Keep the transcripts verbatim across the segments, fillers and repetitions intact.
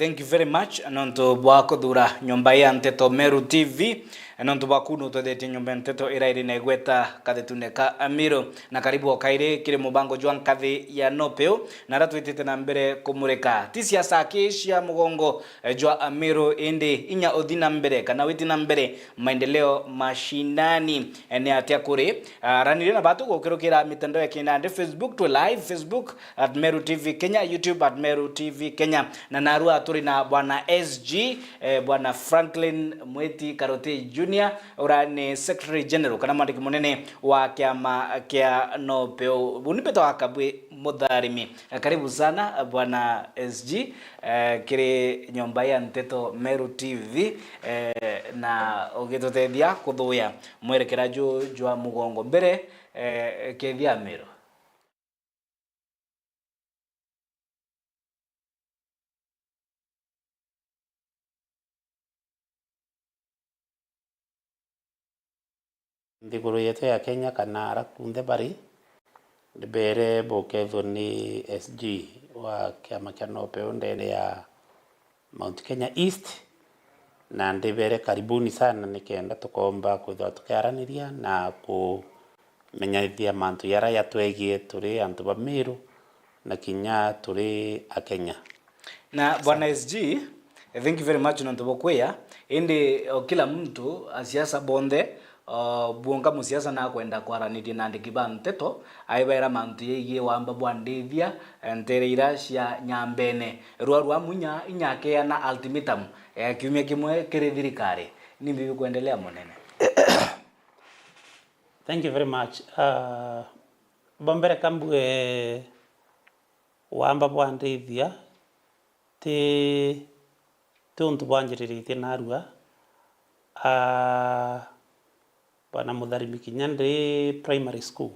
Thank you very much nontu bwa kuthura nyomba ya nteto Meru T V, nontu bwaku nutuethetie nyomba ya nteto ira iri na igweta kathetune ka Amiru. Na karibu o kairi kiri mubango jwa nkathi ya Nopeu, na aria twitite na mbere kumurika ti siasa aki cia mugongo, eh, jwa Amiru, indi inya uthi na mbere kana witi na mbere maendeleo mashinani. Eh, ni atia kuri, ah, araniria na batu gukirukira mitandao ya kinandi, Facebook twi live, Facebook at Meru T V Kenya, YouTube at Meru T V Kenya. Na narua turi na bwana S G, eh, bwana Franklin Mwiti Karoti Junior, ura ni Secretary General kana mwandiki munene wa kiama kia Nopeu. Buni mbitagwa Kabwi Mutharimi. Eh, karibu sana, eh, bwana S G, eh, kiri nyomba ya nteto Meru T V, eh, na ugitutethia kuthuya mwerekera ju jwa mugongo mbere, eh, kethia Amiru. Nthiguru yetu ya Kenya kana ara kunthe bari, ndibere bukethua ni S G wa kiama kia Nopeu ndene ya Mount Kenya East, na ndibere karibuni sana nikenda tukomba kwithirwa tukiaraniria na kumenyithia mantu jaria jatwegie turi antu ba Meru na kinya turi Akenya. Na bwana S G, thank you very much nontu bwa kwia. Indi o kila muntu, asiasa bonthe, o, bwonka musiasa nakwenda kwaraniria na andiki ba nteto, aibaira mantu jaigie wamba bwa ndithia, eh, ntere ira cia Nyambene. Rua rwa munya inyakeana ultimatum ya kiumia kimwe kiri thirikari. Nimbi bikwendelea munene? Thank you very much. Ah, bwa mbere ka mbue wamba bwa ndithia ti, ti untu bwanjiriritie narua. Ah, bwana Mutharimi, kinya ndi primary school,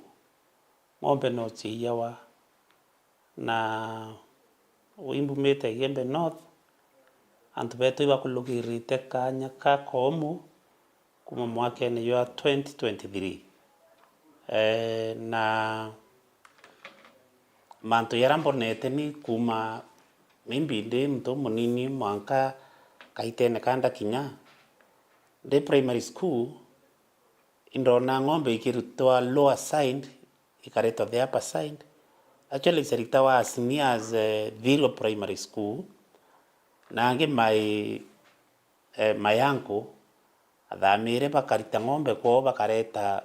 ng'ombe no ciaiyawa. Na wi mbumite Igembe North, antu betu ibakulugirite kanya ka koomu kuma mwakene jwa twenty twenty-three. Eh, na mantu jaria mbonete ni kuma maybe ndi muntu umunini mwanka kaitene ka ndakinya ndi primary school, indona ng'ombe ikirutwa lower side, ikaretwa the upper side. Actually, it's a rita wa as near as, eh, Thirwa Primary School. Na angi my, eh, my uncle athamire bakarita ng'ombe kwoo bakareta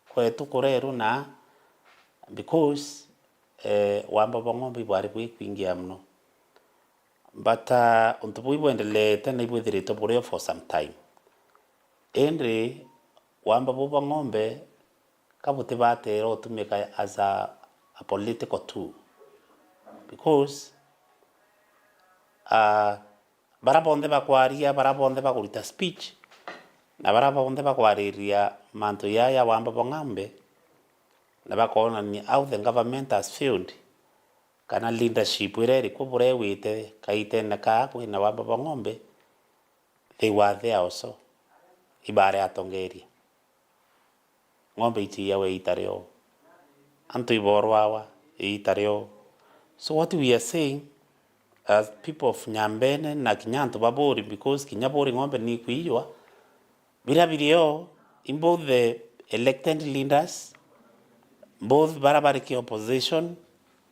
kwetu kureru na because, eh, wamba bwa ng'ombe ibwari bwikwingia muno. But, uh, untu buu ibwendeleete na ibwithiritwe burio for some time. Indi wamba buu bwa ng'ombe ka butibatira utumika as a, a political tool. Because, uh, bara bonthe bakwaria, bara bonthe bakurita speech, na bara bonthe bakwariria mantu jaa ja wamba bwa ng'ombe, na bakoonania how the government has failed, kana leadership iria iri kuo buria igwite kaitene kaa kwina wamba bwa ng'ombe, they were there also. Ibari atongeria. Ng'ombe iciiyawe iita rio. Antu iborwawa iita rio. So what we are saying as people of Nyambene na kinya antu ba Buri, because kinya Buri ng'ombe ni ikwiiywa, biria birio in both the elected leaders, both bara bari ki opposition,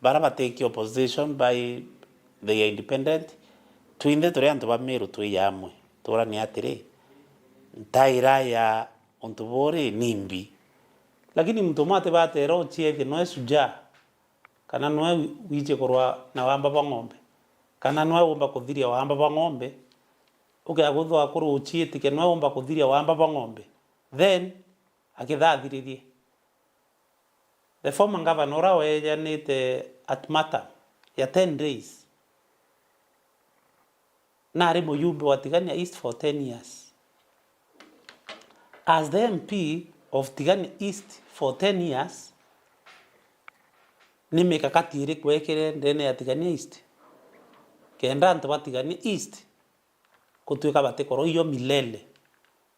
bara bati ki opposition by they are independent, twinthe turi antu ba Meru twi amwe. Tuuranie atiri, ntaira ya untu buri ni mbi. Lakini muntu umwe atibatera uciethia noe shujaa, kana noe wi-, wiicie kurwa na wamba bwa ng'ombe, kana noe umba kuthiria wamba bwa ng'ombe, ukea kwithwa akuru uciitikia noe umba kuthiria wamba bwa ng'ombe, then akithathiririe. The former governor uria weejanite ultimatum ya ten days, nari mujumbe wa Tigania East for ten years. As the M P of Tigania East for ten years, ni mikakati iriku ekire ndene ya Tigania East kenda antu ba Tigania East gutuika batikorwo iyo milele,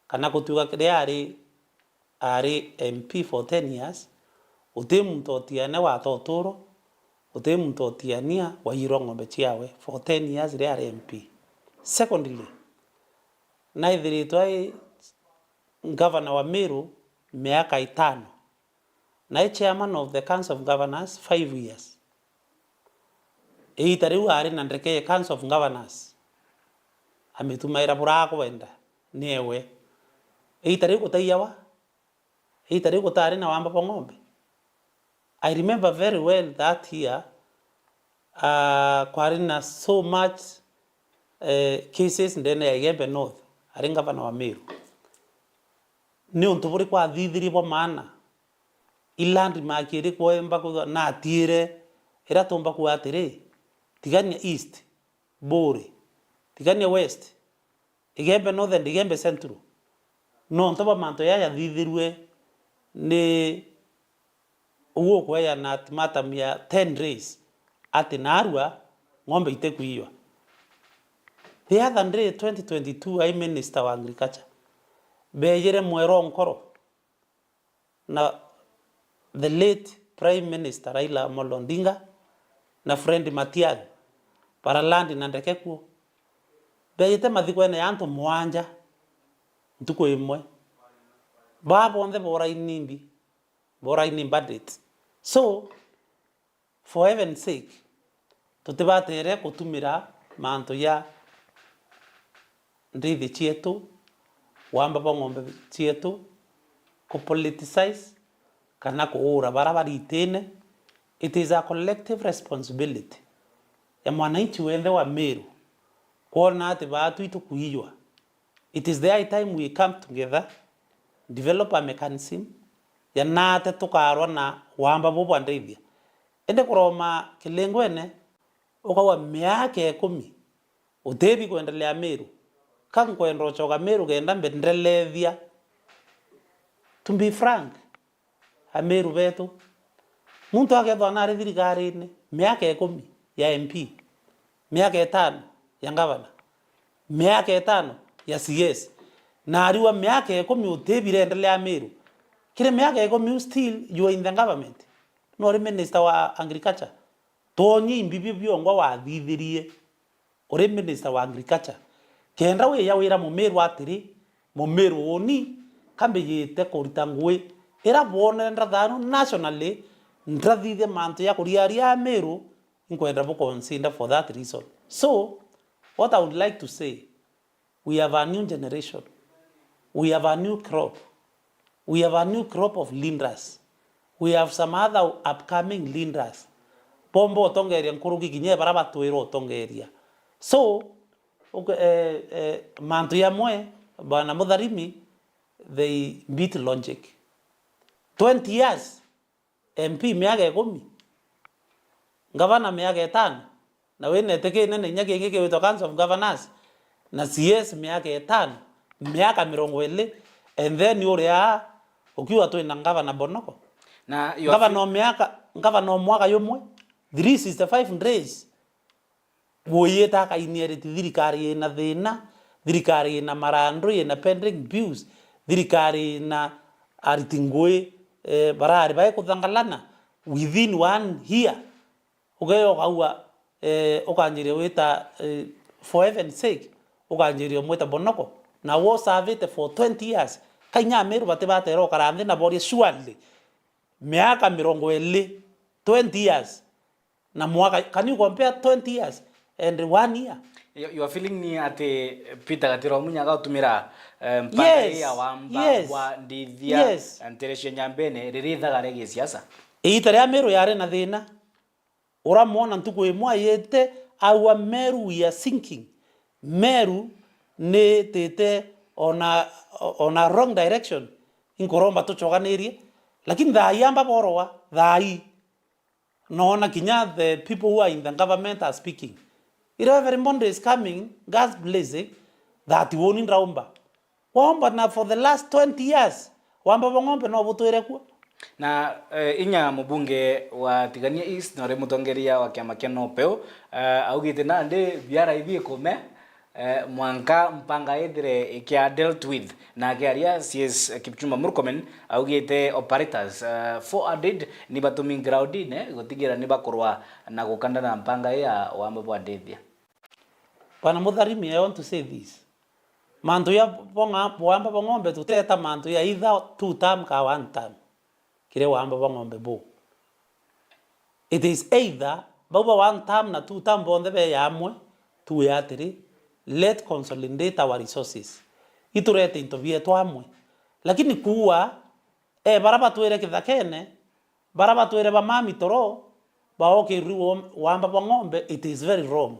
kana gutuika riria ari, ari M P for ten years, guti muntu o Tigania wata uturo, Guti muntu otiania waiyirwa ng'ombe ciawe for ten years ria ari M P. Secondly, naithiritwe ai governor wa Meru miaka itano, na i chairman of the Council of Governors five years. Iita riu ari na ndeke ya Council of Governors, amitumaira buria akwenda niewe. Iita riu gutaiyawa, iita riu gutari na wamba bwa ng'ombe. I remember very well that year, uh, kwari na so much, eh, cases ndene ya Igembe North, ari ngavana wa Meru. Ni untu buriku athithirie bwa maana? I landmark iriku emba kuuga na atiire iria tumba kuuga atiri, Tigania East, Buuri, Tigania West, Igembe North and Igembe Central? Nontu bwa mantu jaa jathithirue ni uu ukweja na ultimatum ya ten days ati naarua ng'ombe itikuiywa. The other day, twenty twenty-two, ai minister wa agriculture, beejire Mwero Nkoro na the late Prime Minister Raila Amolo Odinga na Fred Matiang'i, bara land na ndeke kuo. Beejite mathikwene ya antu mwanja ntuku imwe. Baa bonthe borai ni mbi, borai ni bandits. So, for heaven's sake, tutibatere gutumira mantu ja ndithi cietu, wamba bwa ng'ombe cietu, ku politicize, kana kuura bara bari itine. It is a collective responsibility ya mwananchi wenthe wa Meru kwona ati baatu itukuiywa. It is the high time we come together, develop a mechanism ya naate tukarwa na wamba buu bwa ndithia. Indi kuroma kilingwene, ukauga miaka ikumi utithi kwendelea Meru. Ka nkwenda ucoka Meru kenda mbendelethia? To be frank, Ameru betu, muntu akethwa nari thirikarine miaka ikumi ya M P, miaka itano ya ngavana, miaka itano ya C S, na ariwa miaka ikumi utibirendelea Meru, kiri miaka ikumi u still you are in the government, nori minister wa agriculture, tonye imbi bio biongwa wathithirie uri minister wa agriculture, kenda wiya wira Mumiru atiri, Mumiru uni, ka mbijite kurita ngui ira bwonere ndathaanu nationally, ntathithia mantu ya kuriaria Amiru, inkwenda bu consider for that reason. So, what I would like to say, we have a new generation. We have a new crop. We have a new crop of leaders. We have some other upcoming leaders. Bomba utongeria nkuruki kinya bara batwira utongeria. So, uke-, eh, eh, mantu yamwe, Bwana Mutharimi, they beat logic. Twenty years, M P miaka ikumi, ngavana miaka itano, na wina itiki inene inya kingi kiwitwa Council of Governors, na C S miaka itano, miaka mirongo iri, and then uria ukiuga twina ngavana Bonoko. Na you are ngavana o miaka, ngavana o mwaka yumwe, three sixty-five days. Wuyite akainheriti thirikari ina thina, thirikari ina marandu, ina pending bills, thirikari ina ariti ngui, eh, barari bae kuthangalana within one year. Ugeya ukaua, eh, ukanjiria wita, eh, for heaven's sake, ukanjiria umwita Bonoko. Na wo servite for twenty years. Kainya Amiru bati batera ukara nthi na boria, surely, miaka mirongo iri, twenty years, na mwaka, can you compare twenty years and one year? You, you are feeling ni ati Peter Gatiro Munya agautumira, eh, mpaka Yes, ya wamba yes, wa ndithia yes. na nterecio nyambene riri ithagare gisiasa? Iita ria Meru yari na thina. Uramwona ntuku imwe ayite aua, Meru, we are sinking. Meru ni itite on a, on a wrong direction. Inkuromba tucoganirie. Lakini thaa ii amba borowa, thaa ii. Noona kinya the people who are in the government are speaking. Reverend Monday is coming, God's blessing, that woni ndraumba. Waomba na for the last twenty years, wamba bwa ng'ombe no butwire kuo. Na, eh, inya mubunge wa Tigania East, na uri mutongeria wa kiama kia Nopeu, eh, augite nandi biara ibi ikume, Eh, mwanka mpanga ithire ikia dealt with. Na akiaria, C S Kipchumba Murkomen augite operators, eh, four hundred ni batumi groundine gutigira ni bakurwa na gukanda na mpanga ya wamba bwa ndithia. Bwana Mutharimi, I want to say this. Mantu ya bong'a-, bwamba bwa ng'ombe tuteta mantu ya either two term ka one term. Kiri wamba bwa ng'ombe bu. It is either bau ba one term na two term bonthe be ya amwe, tuwe atiri, let consolidate our resources. Iturete into bietu amwe. Lakini kuua, eh, bara batwire kithakene, bara batwire ba mami toro, baokirwe wom-, wamba bwa ng'ombe, it is very wrong.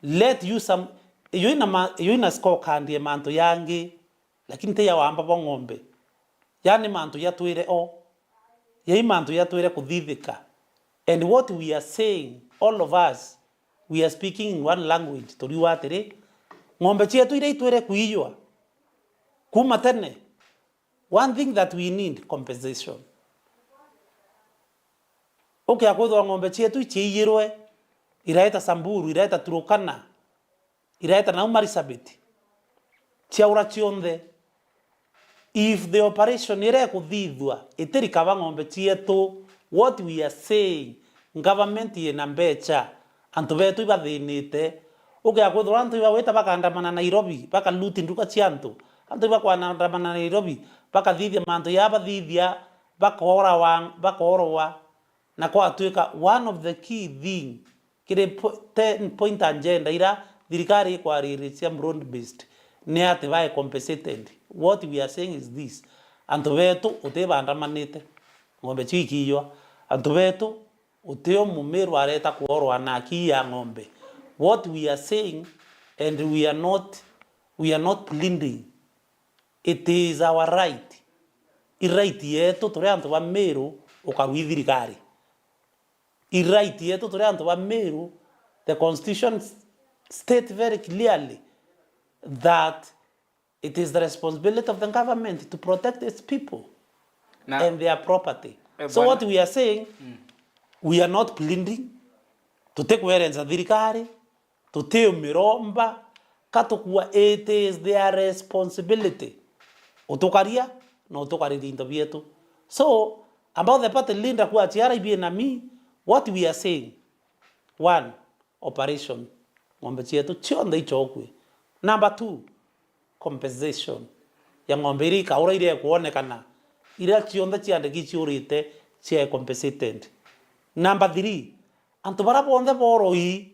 Let you some, iyo ina ma-, iyo ina scorecard ya mantu yangi, lakini ti ya wamba bwa ng'ombe. Yani mantu yatwire o. Yai mantu yatwire kuthithika. And what we are saying, all of us, we are speaking in one language. Turiuga atiri, ng'ombe cietu iria itwire kuiywa kuma tene, one thing that we need, compensation. Ukia kwithirwa ng'ombe cietu iciiyirwe, iraeta Samburu, iraeta Turukana, iraeta nau Marsabit, ciaura cionthe. If the operation iria ikuthithua itirikava ng'ombe cietu, what we are saying, government yina mbecha, antu betu ibathinite. Ukia kwithirwa antu ibagwita bakandamana Nairobi, bakaluti nduka cia antu, antu ibakwandamana Nairobi, bakathithia mantu ya bathithia, bakorawa, bakorwa, na kwatwika one of the key thing kiri po-, ten point agenda ira thirikari ikwariria cia broad based ni ati bae compensated. What we are saying is this, antu betu utibandamanite, ng'ombe cio ikiiywa, antu betu uti o Mumiru areta kuorwa na akii ya ng'ombe. What we are saying, and we are not, we are not pleading, it is our right. I right yetu turi antu ba Miru ukarui thirikari. I right yetu turi antu ba Miru, the constitution s-, state very clearly that it is the responsibility of the government to protect its people Na- and their property. Eh, So bwana- what we are saying, we are not pleading, tutikwerenza thirikari, tutiumiromba, ka tukua, it is their responsibility utukaria na utukariria into bietu. So, ambao the party leader kuachiara ibi na mi, what we are saying, one, operation, ng'ombe cietu cionthe ichokue. Number two, compensation ya ng'ombe iria ikaura iria ikuonekana, iria cionthe ciandiki ciurite cia compensated. Number three, antu bara bonthe boroi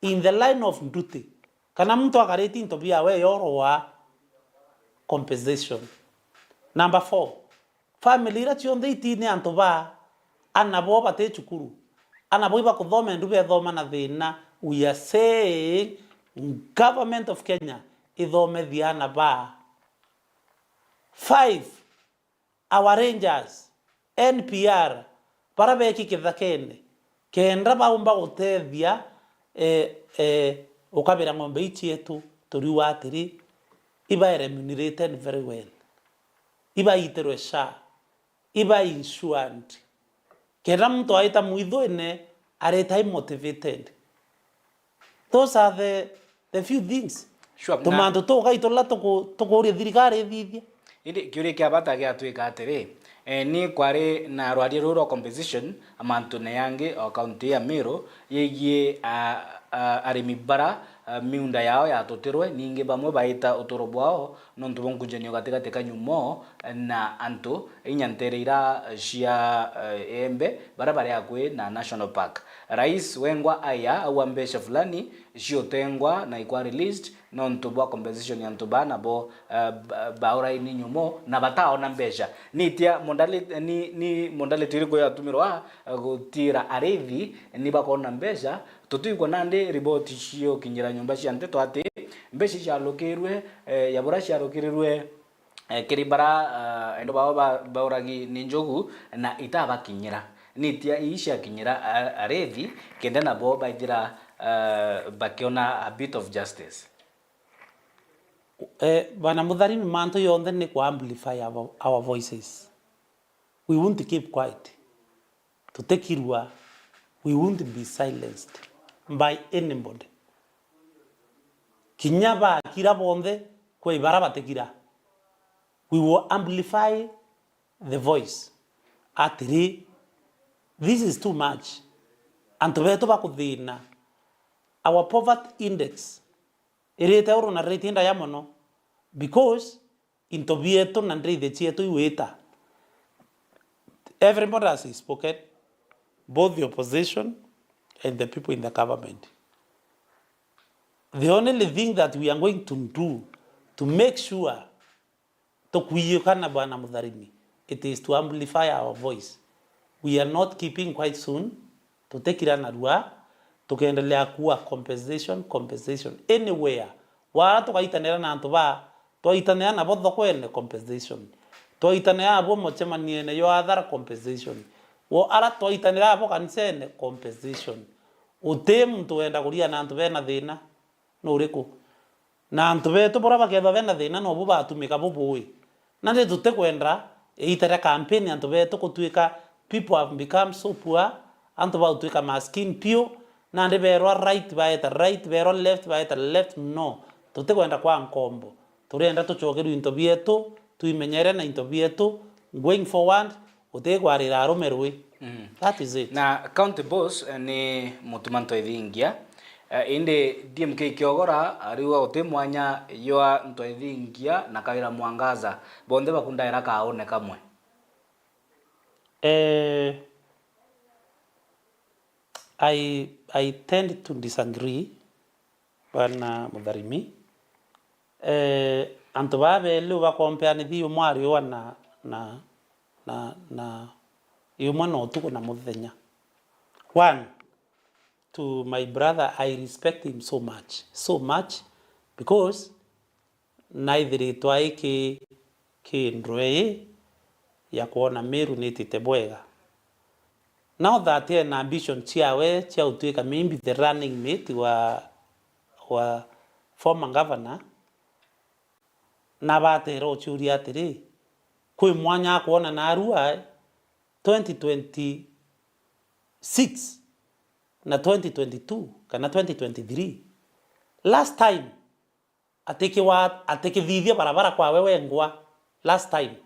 in the line of duty, kana muntu akariti into biawe yorwa, compensation. Number four, family iria cionthe itine antu ba, ana bo bati cukuru, ana bo ibakuthoma endu bethoma na thina, we are saying government of Kenya ithomethie ana ba. Five, our rangers, N P R, bara beki kithakene, kenda baumba gutethia, eh, eh, ukabira ng'ombe ii cietu, turiuga atiri, ibae remunerated very well, ibaitirwe SHA, ibae insured, kenda muntu aita mwithuine areta ai motivated. Those are the, the few things. Sure, na- Tumantu tugai turia tuku-, tukuria thirikari ithithie. Indi kiuria kia bata giatwika atiri, eh, ni kwari na rwaria ruu rwa compensation mantune yangi o kaunti ya Meru yegii, ah, ah, arimi bara, ah, miunda yao yatutirwe, ningi bamwe baita uturo bwao nontu bwa nkujanio gatigati ka nyumo na antu, inya ntere ira cia, eh, Embe, bara bari akui na National Park. Rais wengwa aya aua mbeca fulani ciutengwa na ikwa released nontu bwa compensation ya antu baa nabo, eh, ba-, bauraini nyumo na bataona mbeca. Nitia modali-, ni, ni modality iriku yatumirwa, eh, gutira arithi ni bakona mbeca? Tutikwona ndi riboti ciukinyira nyumba cia nteto ati mbeca cialukirwe, eh, ya bura cialukirirwe, eh, kiri bara, ah, endo bao ba-, bauragi ni njogu na itabakinyira. Nitia ii ciakinyira a-, arithi, kenda nabo baithira, ah, bakiona a bit of justice? Eh, bana Mutharimi, mantu yonthe ni ku amplify our, our voices. We won't keep quiet. Tutikirua, we won't be silenced by anybody. Kinya bakira bonthe, kwi bara batikira. We will amplify the voice. Atiri, this is too much. Antu betu bakuthina. Our poverty index irite uru na rate ndaya mono, because into bietu na ndithe cietu iwita. Everybody has spoken, both the opposition and the people in the government. The only thing that we are going to do to make sure tukuiyukana, Bwana Mutharimi, it is to amplify our voice. We are not keeping quiet soon. Tutikira narua, tukendelea kuwa compensation, compensation. Anywhere. Wara tukaitanira na antu ba, twaitanira nabo thokwene, compensation. Twaitanira nabo mucemaniene yo athara, compensation. Wo ara twaitanira abo kanisene, compensation. Uti muntu wenda kuria na antu bena thina. Nuriku? Na antu betu buria bakethwa bena thina nobu batumika bubui. Nandi tutikwenda iita ria campaign antu betu gutuika people have become so poor, antu bagutuika maskin piu, nandi berwa right baeta right, berwa left baeta left. No, tutikwenda kwa nkombo. Turienda tucokerwe into bietu, twimenyere na into bietu going forward. Utikwarira arume rui. Mm. That is it. Na county boss, eh, ni Mutuma Ntwethingia. Eh, indi D M K Kiogora ariuga uti mwanya ywa Ntwethingia na Kawira Mwangaza. Bonthe bakundaira kaune kamwe. Eh, I, I tend to disagree. Bwana Mutharimi, eh, antu baa beli ubakompeanithia umwe ariua na, na, na, na umwe na utuku na muthenya. One, to my brother, I respect him so much, so much, because naithiritwe ai ki, ki ndwee ya kwona Meru nitite bwega. Now that ena ambition ciawe cia gutwika maybe the running mate wa, wa former governor, nabatera uciuria atiri, kwi mwanya akwona narua twenty twenty-six na twenty twenty-two kana twenty twenty-three? Last time atikiwa, atikithithia barabara kwawe wengwa last time.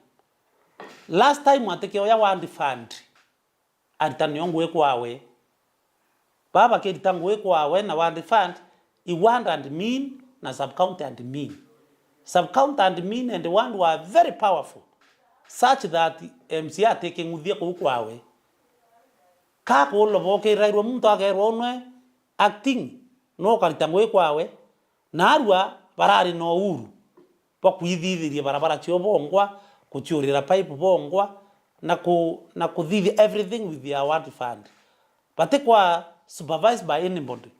Last time atikioya ward fund, arita nio ngugi kwawe. Baba bakirita ngugi kwawe na ward fund, i ward admin na sub county admin. Sub county admin and ward were very powerful, such that M C A atiking'uthia kuu kwawe. Kakulo bokirairwe muntu akerwa unwe acting, no ukarita ngugi kwawe, Naarua barari na uhuru bwa kwithithiria barabara cio bongwa, kuciurira pipe bongwa, na ku-, na kuthithia everything with their ward fund. Batikwa supervised by anybody.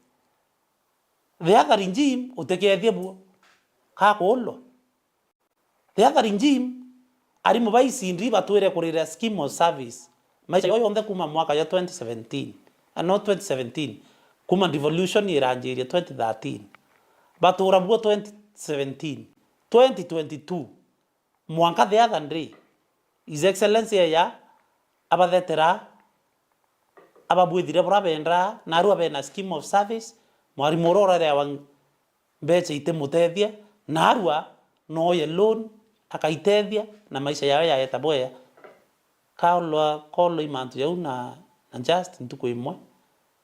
The other regime utikethie buo. Kakuulwa. The other regime, arimu ba Isindi batwire kurira scheme of service maisha yao yonthe kuma mwaka ya twenty seventeen, ah, no, twenty seventeen, kuma devolution iranjiria twenty thirteen. Batura buo twenty seventeen, twenty twenty-two, mwanka the other day, His Excellency eya abathetera, ababwithire buria bendaa, naarua bena scheme of service, mwarimu uria urarewa mbecha itimutethia, naarua nooye loan, akaitethia, na maisha yawe yaeta bwea. Kaulwa, kaulwa i mantu jau na, na just ntuku imwe,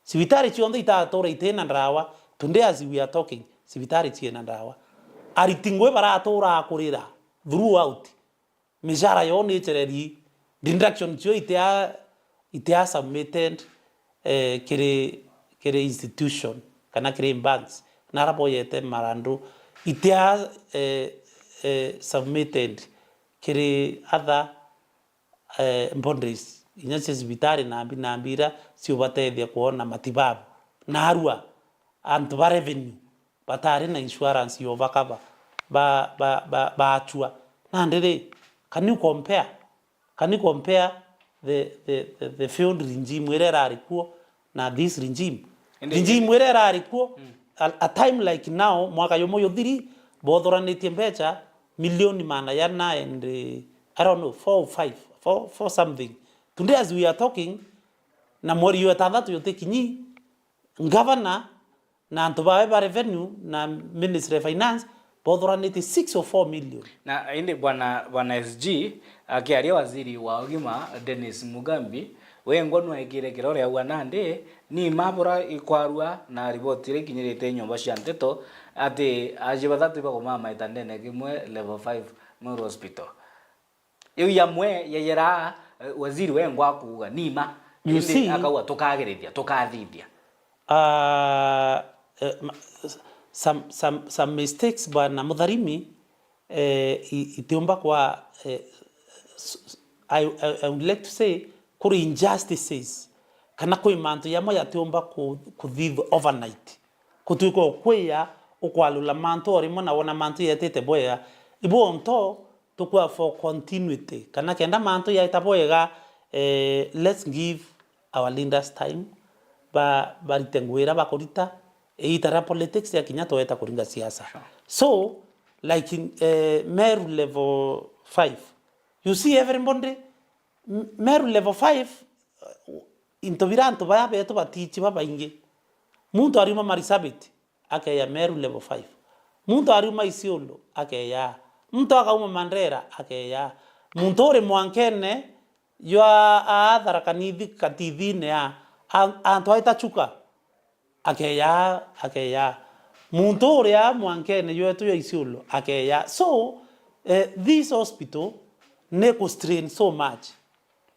cibitari cionthe itatuura itina ndawa. Today as we are talking, cibitari ciina ndawa. Ariti ngugi baratuura kurira throughout. Micara yoo ni ichereri, deduction cio itia, itia submitted, eh, kiri, kiri institution kana kiri banks, nara boyete marandu, itia, eh, eh, submitted kiri other, eh, bodies, inya cia cibitari nambi nambi ira ciubatethia kwona matibabu. Narua antu ba revenue batari na insurance yo bakaba ba, ba, ba, baachua. Nandi ri, can you compare? Can you compare the, the, the, the failed regime iria irari kuo na this regime? Indi regime iria irari kuo, mm, a, a time like now, mwaka yumwe yuthiri, bothuranitie mbecha milioni maana yana and, eh, I don't know, four or five, four, four something. Today as we are talking, na mweri wa itantatu yutikinyi, governor na antu bawe ba revenue na Ministry of Finance, bothuranitie six or four million. Na indi bwana, bwana S G, akiaria waziri wa ugima Dennis Mugambi, wengwa nwaikire kirore auga nandi, ni mabura ikwarua na riboti iria ikinyirite nyomba cia nteto ati aji bathatu ibagomamaita ndene kimwe level five Meru Hospital. Iu yamwe yeyera, eh, waziri wengwa akuuga, ni ma. You Indi see, akauga, tukagirithia, tukathithia. Ah, eh, ma- s- some, some, some mistakes bwana Mutharimi, eh, i- itiumba kwa, eh, s- s- I, I, I would like to say kuri injustices kana kwi mantu yamwe yatiumba ku- kuthithwa overnight. Kutwika ukwiya ukwalula mantu o rimwe na wona mantu yetite bwega. Ibo nto tukua for continuity kana kenda mantu yaita bwega, eh, let's give our leaders time ba barite ngugi iria bakurita, iita ria politics yakinya tweta kuringa siasa. So like in, eh, Meru level five, you see everybody, M- Meru level five, uh, into bira antu baya betu batichi babaingi. Muntu ariuma Marsabit akeya Meru level five. Muntu ariuma Isiolo akeya. Muntu akauma Mandera akeya. Muntu uri mwankene jwa a Tharaka Nithi katithine a, a- antu aita Chuka akeya, akeya. Muntu uria mwankene jwetu jwa Isiolo akeya. So, eh, this hospital ni ku strain so much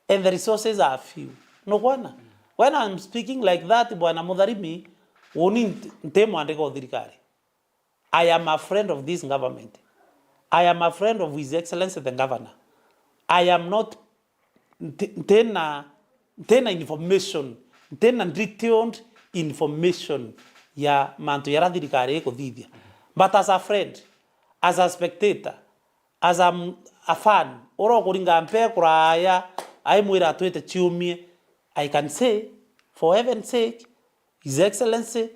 and the resources are few. Nukwona? When I'm speaking like that, bwana Mutharimi, uni nti mwandika o thirikari. I am a friend of this government. I am a friend of His Excellency the Governor. I am not nti- ntina ntina information, ntina detailed information ya mantu yara thirikari ikuthithia, but as a friend, as a spectator, as a, m- a fan, ura ukuringa mpe kuraya aimwira atwite ciumie, I can say, for heaven's sake, His Excellency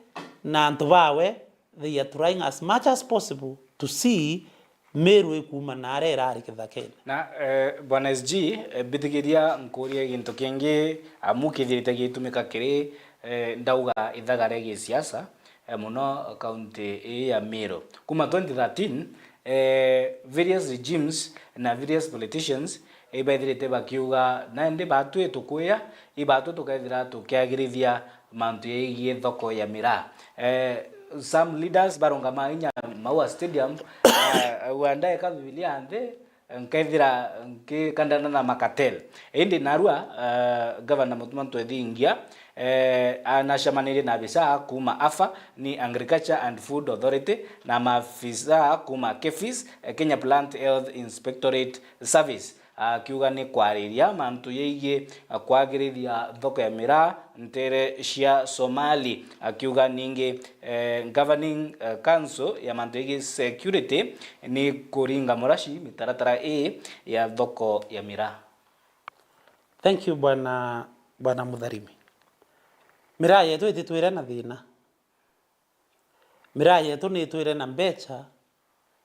na antu bawe, they are trying as much as possible to see Meru ikuuma naara irari kithakene. Na eh, bwana S G, eh, mbitikiria nkurie gintu kingi, amu kithirite gitumika kiri eh, ndauga ithaga ria gisiasa eh, muno kaunti ii ya Meru. Kuma twenty thirteen, eh, various regimes na various politicians ibethirite bakiuga, nandi batwi tukwia, ibatwi tukethira tukiagirithia mantu yaigie thoko ya miraa. Eh, some leaders barungama inya Maua Stadium, eh, auga ndaeka Bibilia nthi, nkethira nkikandana na makatel. Indi narua, eh, Gavana Mutuma Ntwethingia, eh, anacemanirie na abisaa kuuma AFA, ni Agriculture and Food Authority, na maafisa kuuma KEPHIS, eh, Kenya Plant Health Inspectorate Service, akiuga ni kwariria mantu yaigie kwagirithia thoko ya miraa ntere cia Somali, akiuga ningi, eh, Governing, eh, Council ya mantu yaigie security ni kuringa muraci mitaratara ii ya thoko ya miraa. Thank you bwana, bwana Mutharimi. Miraa yetu ititwire na thina. Miraa yetu ni itwire na mbecha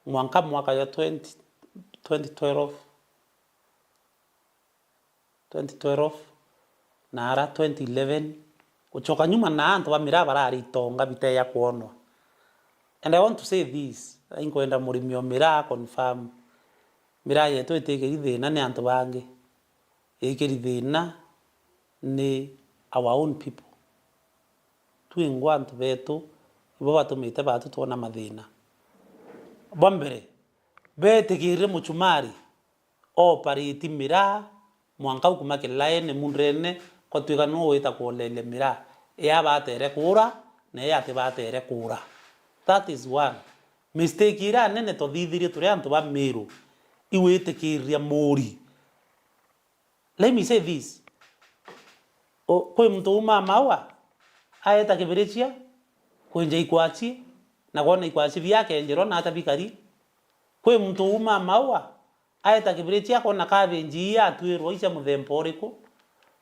mwanka mwaka jwa twenty, twenty twelve, twenty twelve, na ara twenty eleven, gucoka nyuma na antu ba miraa barari itonga biteya kwonwa. And I want to say this, inkwenda murimi o miraa confirm, miraa yetu itikiri thina ni antu bangi, ikiri thina ni our own people. Twingwa antu betu ibo batumite batu twona mathina. Bwa mbere, betikirire muchumari operate miraa mwanka ukuma kilaene mundrene, kwatwika nu wita kuoleria miraa, ya batere kuura na ya ati batere kuura. That is one mistake iria nene twathithirie turi antu ba Meru, igwitikiriria muuri. Let me say this. O, kwi muntu uumaa Maua, aeta Kibirichia kwenja ikwachi, na kwona ikwachi biakenjerwa na ata bikari. Kwi muntu uumaa Maua, aeta Kibirichia akona cabbage ii yatwirwa i cia muthemba uriku.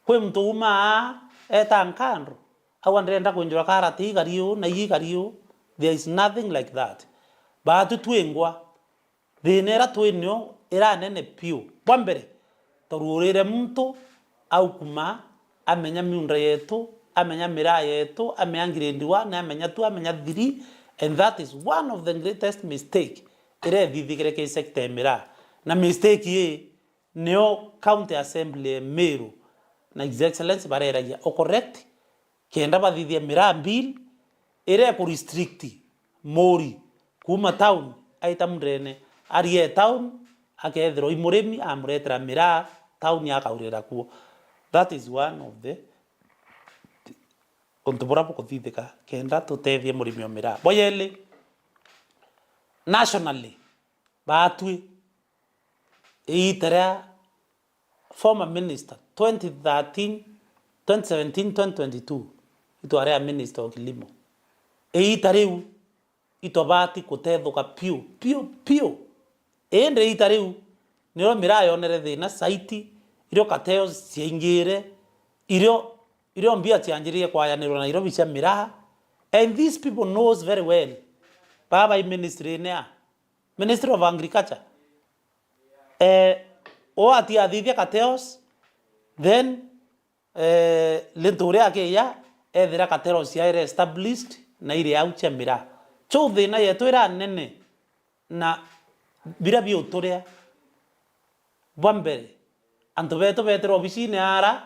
Kwi muntu uumaa aa, eta Nkandro, auga ndirenda kwenjerwa karati ikari uu na ii ikari uu. There is nothing like that. Baatu twingwa. Thina iria twi nio iranene piu. Bwa mbere, twaruurire muntu aukuma amenya miunda yetu amenya miraa yetu, amenya grade one, amenya two, amenya three, and that is one of the greatest mistake iria ithithikire ki sector ya miraa. Na mistake ii nio County Assembly ya Meru na His Excellency bareragia o correct, kenda bathithia miraa bill iria iku restrict muri kuuma town aita mundene, arie town, akethirwa i murimi, amuretera miraa town, akaurira kuo. That is one of the untu buria bukuthithika kenda tutethie murimi o miraa. Bwa yeli, nationally, baatwi, iita ria former minister, twenty thirteen, twenty seventeen, twenty twenty-two, itwari a minister o kilimo. Iita riu itwabati kutethuka piu, piu, piu. Indi iita riu nirio miraa yonere thina, site irio cartels ciaingire, irio, irio mbia cianjiririe kwayanirwa Nairobi cia miraa. And these people knows very well. Baba i ministry-ini ya Ministry of Agriculture. Eh, o ati athithia cartels, then, eh, lintu uria akiya, ethira cartels ciaire established na iri au cia miraa. So thina yetu ira nene na biria biuturia. Bwa mbere, antu betu beetira obisine ara,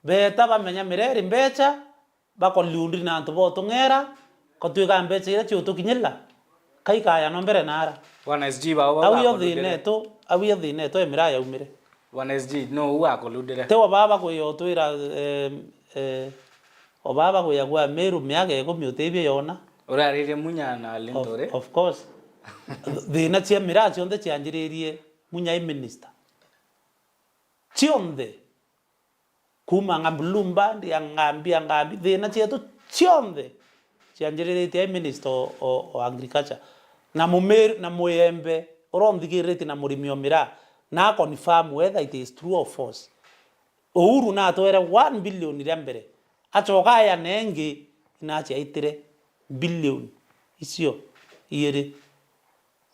beeta bamenya miraa iri mbecha, bakolundri na antu botung'era, kotwika mbecha iria ciutukinyirira, kaikaya no mbere nara. Bwana S G, bao bau Au yo thina etu, au yo thina etu emiraa yaumire. Bwana S G, no u akolundire? Ti o baba kwiya utwira, eh, eh, o baba kwiya gwa Meru miaka ikumi utibio yona. Uraririe Munya na Linturi? Of course. Thina cia miraa cionthe cianjiririe Munya i minister. Cionthe. Kuuma nga Blue Band, ya Ngambi, ya Ngambi, thina cietu cionthe cianjiriritie ai minister o, o, o agriculture. Na Mumiru, na Muyembe, uria unthikiriritie na murimi o miraa, na confirm whether it is true or false. Uhuru natwere one billion ria mbere, acoka aya nengi, inaciaitire billion icio iiri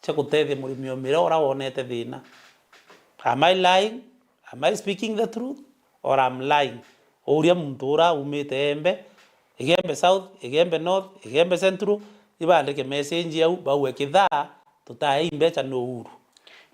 cia gutethia murimi o miraa uria wonete thina. Am I lying? Am I speaking the truth? Or I'm lying? Uria muntu uria umite Embe, Igembe South, Igembe North, Igembe Central, ibandike message au, bauge kithaa, tutaei mbecha ni Uhuru.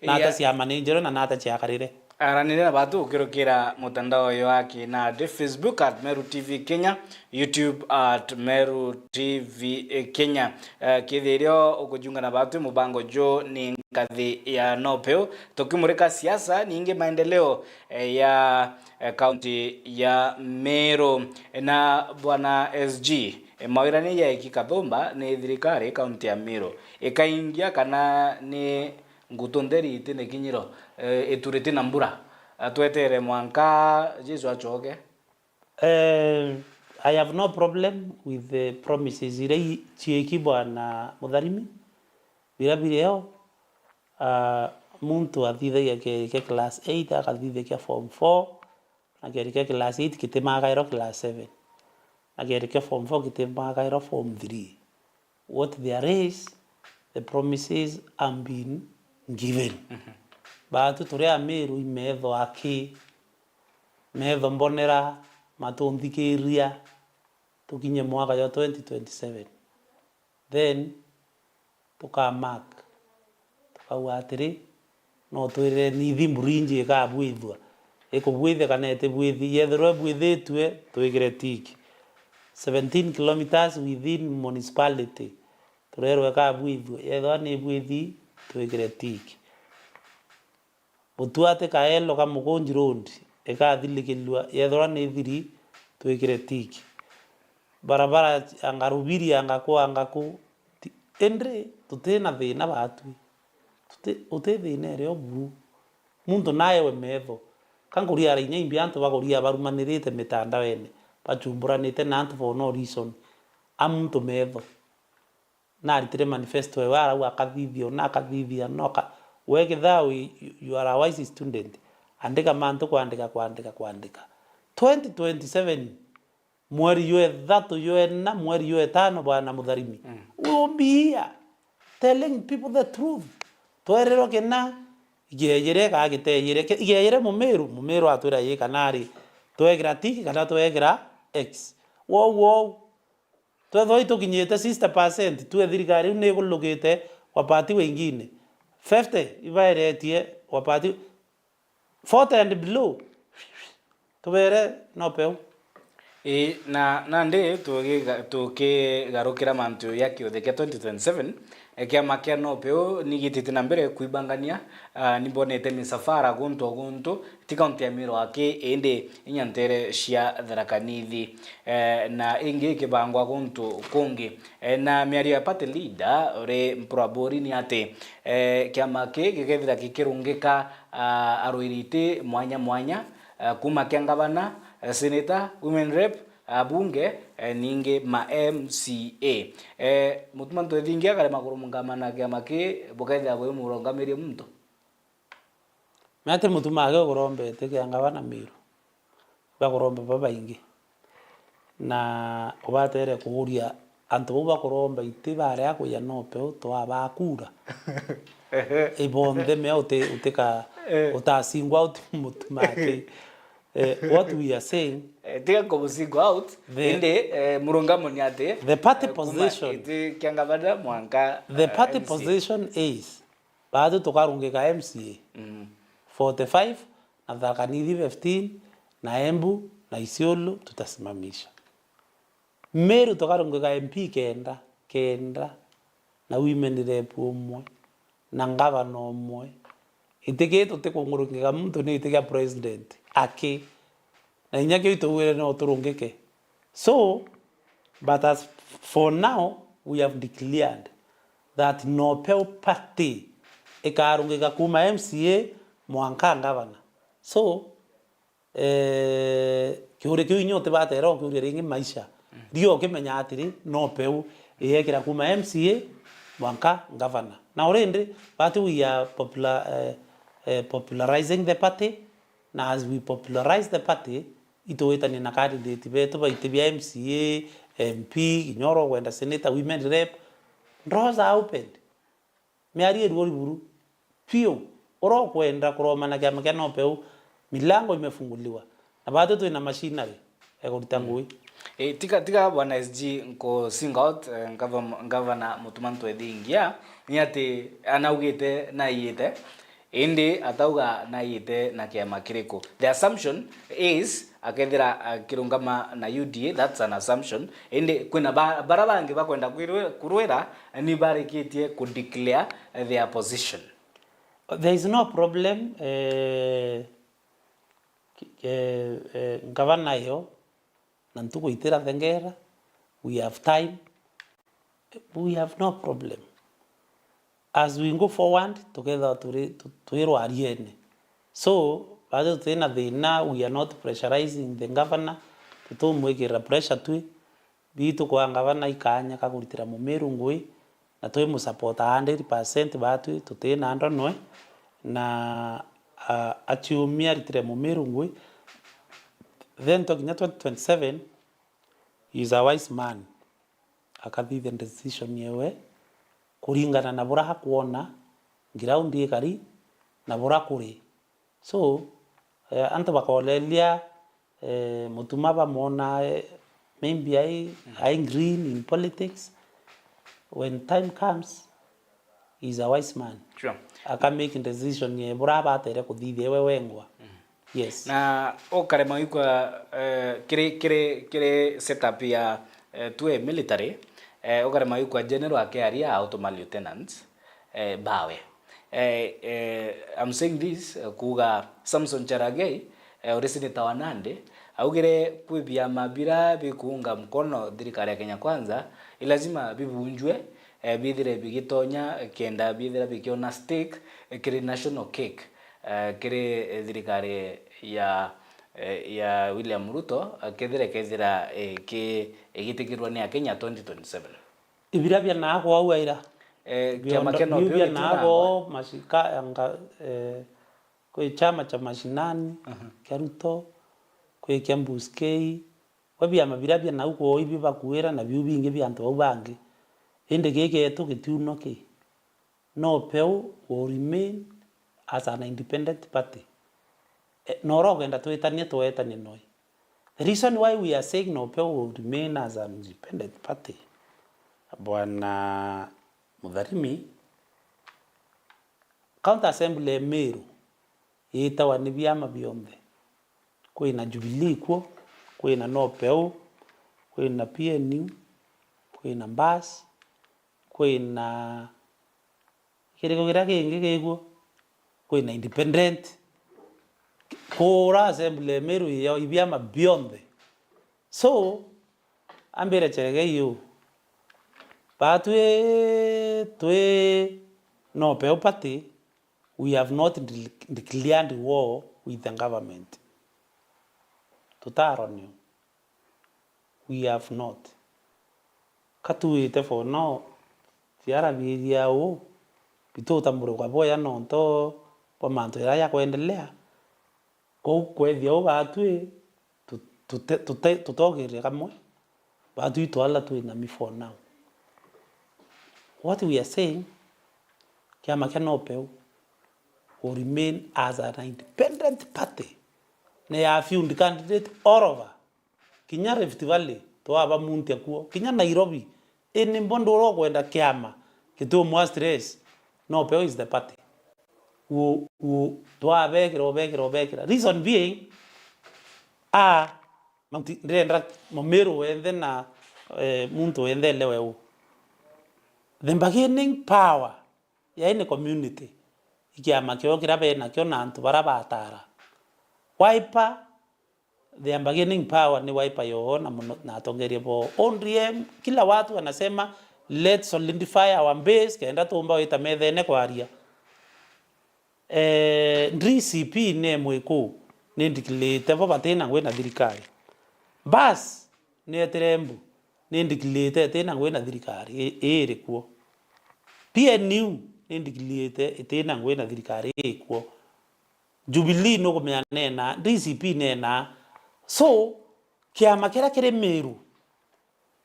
Nata Iya. ciama ni njeru na nata ciakarire. Aranire na batu ukirukira mutandao uyu wa kinandi, Facebook at Meru T V Kenya, YouTube at Meru T V Kenya. Eh, kithirio ukujunga na batu mubango ju ni nkathi ya nopeu, tukimurika siasa, ningi maendeleo, eh, ya, eh, kaunti ya Meru. Na Bwana S G, eh, mawira ni yaiki kathumba ni thirikari kaunti ya Meru ikaingia kana ni ngutu ntheri itine kinyiro, eh, itu ritina mbura. Ah, twetere mwanka Jesu acoke. Eh, I have no problem with the promises iria i-, ciiki Bwana Mutharimi, biria birio, ah, muntu athithagia kieri kia class eight, akathithia kia form four, na kieri kia class eight kitimagairwa class seven, na kieri kia form four kitimagairwa form three. What there is, the promises have been given. Mhm. Batu turi Amiru i metho aki, metho mbonera, matu nthikiria, tukinye mwaka jwa twenty twenty-seven. Then, tuka mark, tukauga atiri, no twirire ni ithi mburu inji ikabwithua. Ikubwithia kana itibwithi? Yethirwa ibwithitue, twikire tick. Seventeen kilometres within municipality, turerwa ikabwithua. Yethirwa ni ibwithi, twikire tick. Butua ati Kaelo Kamukunji Road ikathirikirua, yethirwa ni ithiri, twikire tick. Barabara anga Rubiri, anga ku, anga ku, ti-, indi tutina thina batwi. Tuti-, uti thina irio buru. Muntu naewe metho. Ka nkuria ara inya imbi antu bakuria barumanirite mitandaone, bachumburanite na antu for no reason. A muntu metho. Naritire manifesto ewe arauga akathithia, ona akathithia, no aka-, we kithaa wi-, you are a wise student. Andika mantu, kwandika, kwandika, kwandika. Twenty twenty-seven, mweri jwa ithatu, jwa ina, mweri jwa itano, Bwana Mutharimi. Mm. We will be here telling people the truth. Twererwa kina, ikiejire, kaa gitejire, ki-, ikiejire Mumiru, Mumiru atwira yi kana ri, twekira tick kana twekira X. Wou, wou. Twethwa itukinyite sixty percent, tue thirikari iu nikulukite wapati wengine. Fifty ibaeretie wapati, forty and below. Tubere no peu. Ii, na nandi tukiga-, tukigarukira mantu ya kiuthi kia twenty twenty-seven, e, kiama kia no peu nigitite na mbere kwibangania, ah, nimbonete misafara guntu o guntu, ti kaunti ya Meru aki, indi inya ntere cia Tharaka Nithi, eh, na ingi ikibangwa guntu kungi. Eh, na miario ya party leader uri Mpuraburi ni ati, eh, kiama ki gikethira gikirungika, ah, arwiri iti mwanya mwanya, eh, kuma kia ngavana, eh, senator, women rep, abunge, eh, ningi ma M C A. Eh, Mutuma Ntwethingia akarema kurungamana na kiama ki bukethira bwi murungamirie muntu? Mea ti Mutuma ake ukurombete kia ngavana Meru, bakuromba babaingi. Na ubatere kuuria antu bau bakuromba iti baria kuya no peu twabaa kura. Ibonthe mea uti-, utika-, Eh. utasingwa out Mutuma ati. Eh, what we are saying, Eh, tiga kubu single out, The indi, eh, murungamo ni ati, the party eh, kuma position. iti kia ngavana mwanka, The eh, party M C A. position is, baatwi tukarungika M C A Mm. forty-five, na Tharaka Nithi fifteen, na Embu, na Isiolo tutasimamisha. Meru tukarungika M P kenda, kenda, na women rep umwe, na ngavana umwe. Itiki tutikungurungika muntu ni itikia president aki. Na inya kiu itugwire no turungike. So, but as for now, we have declared that no peu party ikarungika kuma M C A mwanka ngavana. So, eh, kiuria kiu inya utibatera ukiuria ringi maisha. Mm. Rio ukimenya atiri, no peu iyekira kuma M C A mwanka ngavana. Now rindi, but we are popular, eh, eh, popularizing the party, na as we popularize the party, itugwitania na candidate betu baiti bia M C A, M P, kinya uria ugwenda senator, women rep, doors are opened. Miario irua buru. Piu, uria ukwenda kuromana kiama kia no peu, milango imefunguliwa. Na batu twina machinery ya kurita ngui. E, tiga, tiga bwana S G nku single out, eh, ngava-, ngavana Mutuma Ntwethingia, ni ati anaugite naiyite, indi atauga naiyite na kiama kiriku. The assumption is, akethira akirungama na U D A, that's an assumption. Indi kwina ba-, bara bangi bakwenda kwirwe-, kurwira ni barikitie ku declare their position. There is no problem, eh, ki-, eh, eh, ngavana yo, na ntuku itirathengera, we have time, we have no problem. As we go forward, tukethirwa turi, tu-, twi rwariene. So, baatwi tutina thina, we are not pressurizing the governor, tutumwikirira pressure twi, bitu kwa ngavana ikanya ka kuritira Mumiru ngui, na twi mu support a hundred percent baatwi, tutina ndonwe, na, a, aciumia aritire Mumiru ngui. Then twakinya twenty twenty-seven, he is a wise man. Akathithia decision yewe kuringana na bura akwona ground ikari na bura kuri. So, eh, antu bakoleria, eh, Mutuma bamwona, eh, maybe ai, ai green in politics. When time comes, he is a wise man. Sure. Aka make decision ye bura abatere kuthithia we wengwa. Mm. Yes. Na ukarema gwikwa, eh, kiri, kiri, kiri setup ya, eh, tue military, eh, ukarema gwikwa general akiaria au tuma lieutenants, eh, bawe. Eh, eh, I'm saying this, eh, kuuga Samson Cherargei, eh, uri senator wa Nandi, augire kwi biama bira bikuunga mkono thirikari ya Kenya Kwanza, i lazima bibunjwe, eh, bithire bigitonya, kenda bithira bikiona stake, eh, kiri national cake, eh, kiri, eh, thirikari ya, eh, ya William Ruto, eh, kethira, kethira, eh, ki-, igitikirwa ni Akenya twenty twenty-seven. Ibira bia naago au aira. Eh, kiama kia no biu bia naago mashika, anga, eh, kwi chama cha mashinani, kia Ruto, kwi kia Buskei, gwe biama biria bia nau kwoo ibi bakuira na biu bingi bia antu bau bangi. Indi giki geetu gitiuno ki. No peu will remain as an independent party. Eh, na uria ugenda twitanie, twetanie noi. The reason why we are saying Nopeu will remain as an independent party, Bwana Mutharimi, County Assembly ya Meru yitawa ni biama bionthe. Kwina Jubilee kuo, kwina Nopeu, kwina P N U, kwina Mbas, kwina kiriko kiria kingi gikuo, kwina Independent. Kura Assembly ya Meru iyo ibiama bionthe. So, ambire Cheregei uu, batwi twi Nopeu party, we have not de-, declared war with the government. Tutaronio. We have not. Ka tuite for now, ciarabiria uu, bitutamburuka bwega nontu bwa mantu jaria jakwendelea. Kwou kwethia uu batwi, tu-, tute-, tute-, tutogirire kamwe, batwi twala twinami for now. What we are saying, kiama kia Nopeu will remain as an independent party. Ni ya field candidate all over. Kinya Rift Valley, twabamuntia kuo. Kinya Nairobi, ini mbo ndura ukwenda kiama, kitumwa stress. Nopeu is the party. U-, u-, twabekira, ubekira, ubekira. Reason being, a, mauti-, ndirenda Mumiru wenthe na, eh, muntu wenthe elewe uu. The bargaining power ya any community, i kiama kio kiria benakio na antu baria batara. Wiper, their bargaining power ni Wiper yoo na muno, na atongeria bo O D M, kila watu wanasema, "Let's solidify our base, kenda tumba wita methene kwaria." Eh, D C P ni mwiku, ni ndikilite bo batina ngwi na thirikari. Bas, ni etire Embu, ni ndikilite itina ngwi na thirikari, i-, iri kuo. P N U ni ndikilite itina ngwi na thirikari, iri kuo. Jubilee nukumenya nena, D C P nena. So, kiama kiria kiri Meru,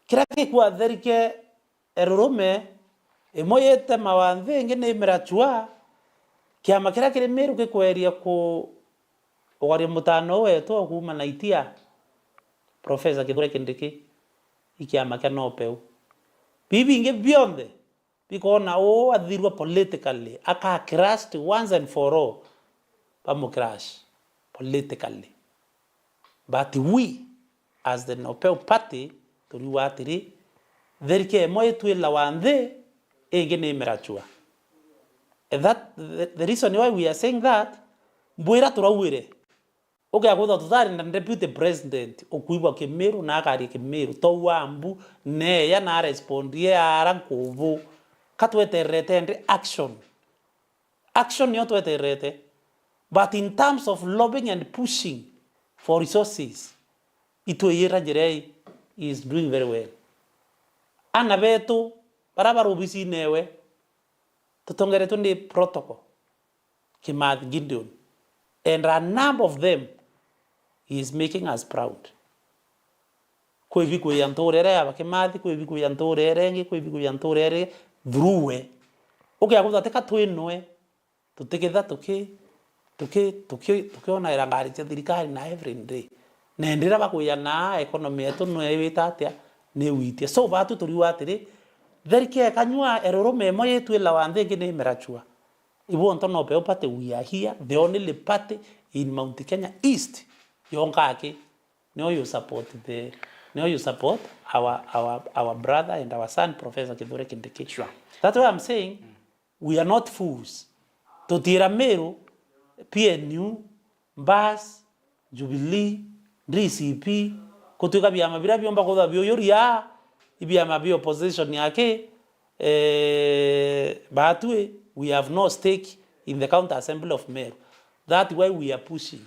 kiria gikua therike erurume, imwe yitemawa nthi, ingi ni mirachua, kiama kiria kiri Meru gikweria ku-, ugaria mutano wetu wa kuuma Naitia, Professor Kithure Kindiki, i kiama kia Nopeu. Bibi bingi bionthe bikona uu athirwa politically, aka crushed once and for all, bamu crush politically. But we, as the Nopeu Party, turiuga atiri, therike imwe itwilawa nthi, ingi ni mirachua. And that, the, the reason why we are saying that, mbwira turauire. Ukia kwithwa tutari na deputy president ukuigua Kimiru na akaria Kimiru, twaua mbu, neya na arespondie ara nkubu. Ka twetererete ndi action. Action niyo twetererete. But in terms of lobbying and pushing for resources, itwiyira njira ii, he is doing very well. Ana betu bara bari obisine ewe, tutongeretwe ni protocol. Kimathi Gideon. And a number of them, he is making us proud. Kwi bikuya ntuura iria ya Kimathi, kwi bikuya ntuura iria ingi, kwi bikuya ntuura iria through we. Ukia kwithwa tika twinwe, tutikitha tuki-, tuki-, tuki-, tukionaira ngari cia thirikari na every day. Na riria bakuya na economy yetu no iwita atia, ni witia. So, batu turiuga atiri, therike ikanyua erurume imwe yitwilawa nthi ingi ni mirachua. Ibu onto Nopeu Party, we are here, the only party in Mount Kenya East yonka aki, nio you support the, nio you support our, our, our brother and our son, Professor Kithure Kindiki. Sure. That's why I'm saying, we are not fools. Tutiira Meru, P N U, Mbas, Jubilee, D C P, gutwika biama biria biumba kwithwa biuyuria, i biama bi opposition yaki, eh, batwi, we have no stake in the County Assembly of Meru. That's why we are pushing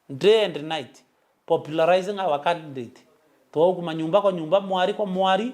day and night, popularizing our candidate. Twaukuma nyumba kwa nyumba, mwari kwa mwari,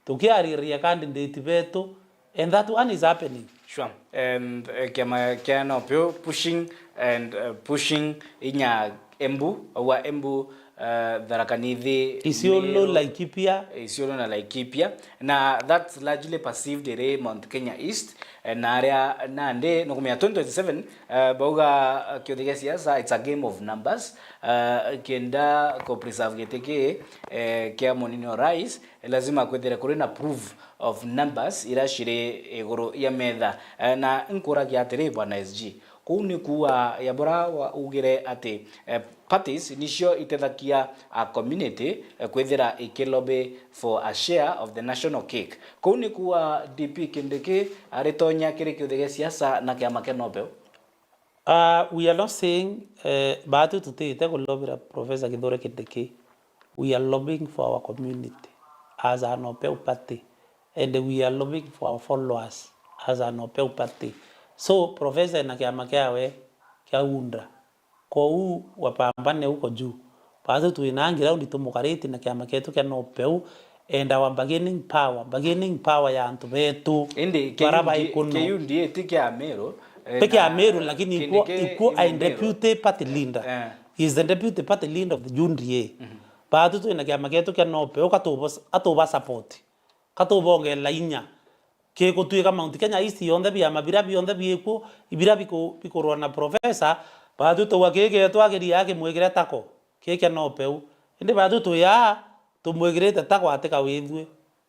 tukiariria candidate betu, and that one is happening. Sure. And, eh, kiama kia Nopeu pushing and, eh, pushing inya Embu, aua Embu, eh, Tharaka Nithi, Isiolo, Meru, Laikipia. Isiolo na Laikipia, na that's largely perceived iri Mount Kenya East, eh, na aria nandi nukumenya twenty twenty-seven, eh, bauga, eh, kiuthi gia siasa, it's a game of numbers, eh, kenda ku preserve giti ki, eh, kia munini wa rais, eh, lazima kwithire kuri na proof of numbers iria ciri iguru ya metha. Eh, na nkuragia atiri, bwana S G, kuu ni kuuga ya bura wa-, ugire ati, eh, parties nicio itethagia a community, eh, kwithira iki lobby for a share of the national cake. Kuu ni kuuga D P Kindiki aritonya kiri kiuthi gia siasa na kiama kia Nobel? Uh, we are not saying, eh, baatu tutite kulobira Professor Kithure Kindiki. We are lobbying for our community as an Opeu party, and we are lobbying for our followers as an Opeu party. So, Professor ena kiama kiawe kia UNDA, kou wapambane huko juu. Baatu twina ground tumukarite na kiama kietu kia Nobel, and our bargaining power, bargaining power ya antu betu. Indi bara bai kuno. K U D A ti kia Meru, eh, ti kia Meru, lakini ikwo, ikwo a deputy party leader. Eh. He is the deputy party leader of the U D A. Baatu twina kiama gietu kia Nobel, katuba, atuba support. Katubongela inya. Kigutwika Mount Kenya East yonthe, biama biria bionthe biikwo, biria biku-, bikurwa na professor, baatu tauga kii gietu ageria akimwikire tako. Kii kia Nobel. Indi baatu twi aa, tumwikirite tako atikawithue.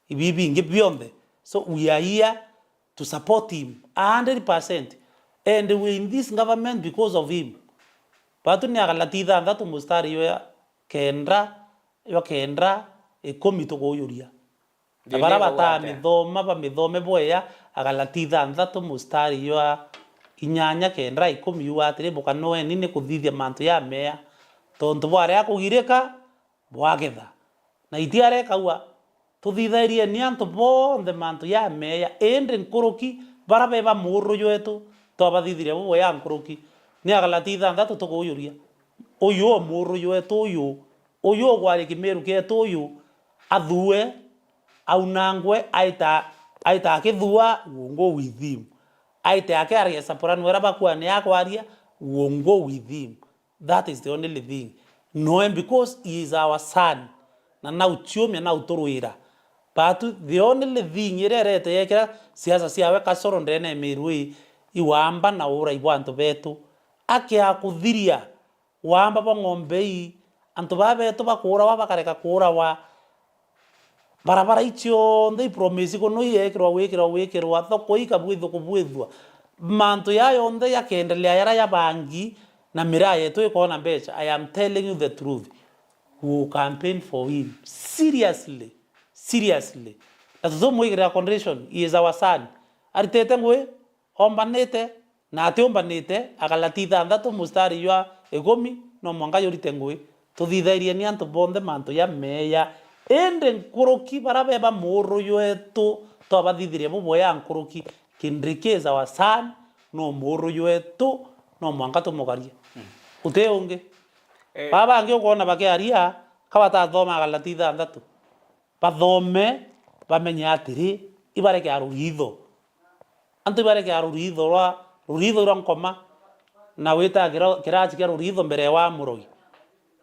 Ibi bingi bionthe. So we are here to support him a hundred percent. And we in this government because of him. Baatu ni Agalati ithanthatu mustari jwa kenda, jwa kenda, ikumi tukuujuria. Na bara batamithoma, bamithome bwega, Agalati ithanthatu mustari jwa inyanya kenda ikumi yuga atiri, bukanoeni ni kuthithia mantu jameya, tontu bwaria kugirika, bwagetha. Na iti arekauga, tuthithairieni antu bonthe mantu jameya, indi nkuruki bara beba muuru jwetu, twabathithiria bubwega nkuruki. Ni Agalati ithanthatu tukuujuria. Uyu o muuru jwetu uyu, uyu ugwari kimiru kietu uyu, athue, aunangwe, aita, aita akithua, we'll go with him. Aite akiaria soprano era bakua ni akwaria, we'll go with him. That is the only thing. Noe because he is our son. Na nauchiumia nauturwira. But the only thing iria irete yekira siasa ciawe kasoro ndene ya Meru ii, iwamba na urai bwa antu betu. Akia kuthiria wamba bwa ng'ombe ii, antu baa betu bakuurawa bakareka kuurawa. Barabara icionthe ipromise kuno igeekirwa gwikirwa gwikirwa, thoko ikabwithua kubwithua, mantu jaa jonthe jakeendelea jara ja bangi, na miraa yetu ikoona mbeca. I am telling you the truth. We will campaign for him seriously, seriously. Na tutumwikirira condition, he is our son. Aritite ngui, ombanite, na atiumbanite, Agalati ithanthatu mustari jwa ikumi, no mwanka jurite ngui. Tuthithairieni antu bonthe mantu jameya, indi nkuruki bara beba muuru jwetu, twabathithiria bubwega nkuruki. Kindiki is our son, no muuru jwetu, no mwanka tumugarie. Guti ungi. Eh. Baa bangi ukoona bakiaria, ka batathoma Agalati ithanthatu. Bathome, bamenye atiri, ibarekea ruritho. Antu ibarekea ruritho rwa, ruritho rwa nkoma, na wita kira-, kirachi kia ruritho mbere wa murogi.